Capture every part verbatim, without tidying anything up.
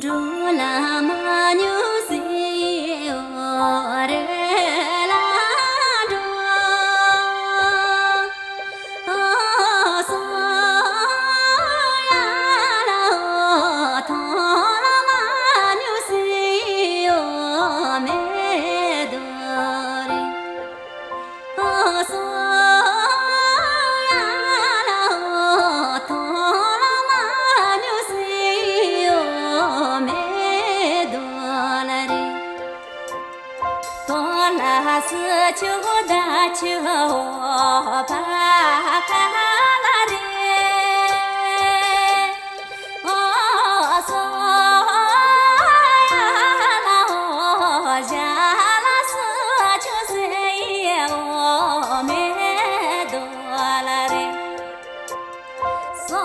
འགྲོ་ལ་མ་ཉུང་སི་འོ་རེ་ལ་འགྲོ། འོ་སོ་ཡ་ལ་འོ་ཐོང་ལ་མ་ཉུང་སི་འོ་མེ་དོ་རེ། འོ་སོ་ཡ་ལ་འོ་ཐོང་ལ་མ་ཉུང་སི་འོ་མེ་དོ་ལ་རེ། དོ་ལ་སི་ཆུ་ད་ཆུ་འོ་པ་ཀ་ལ་རེ། འོ་སོ་ཡ་ལ་འོ་ཞ་ལ་སི་ཆུ་སི་འོ་མེ་དོ་ལ་རེ། སོ་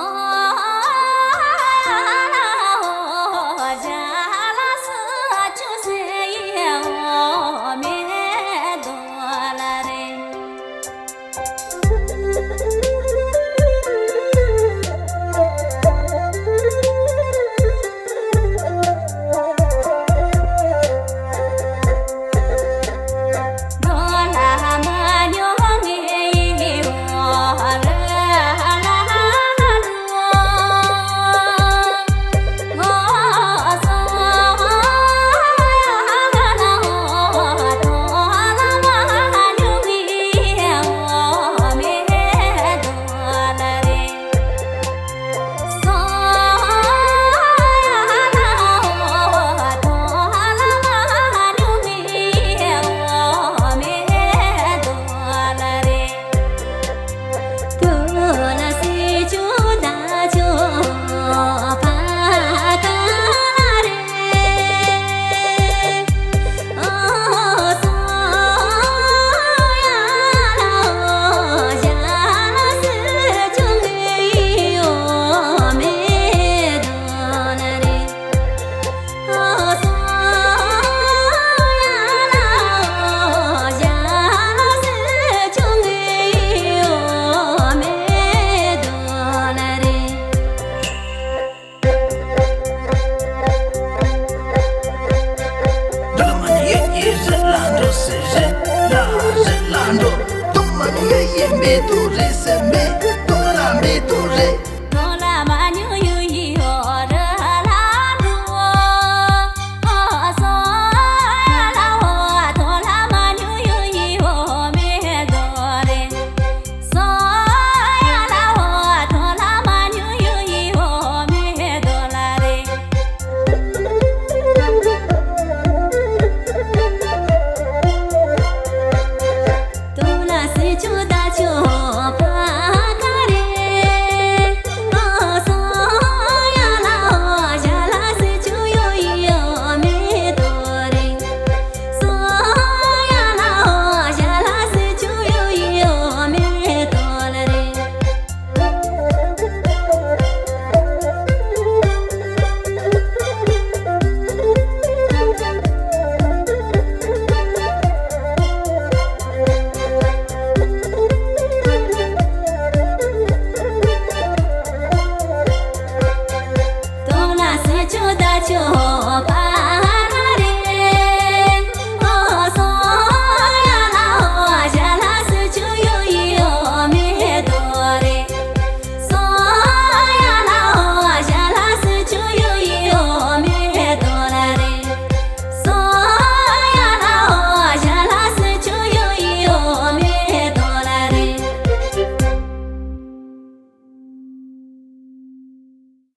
ཡ་ལ་འོ་ཞ་ལ་སི་ཆུ་སི་འོ་མེ་དོ་ལ་རེ།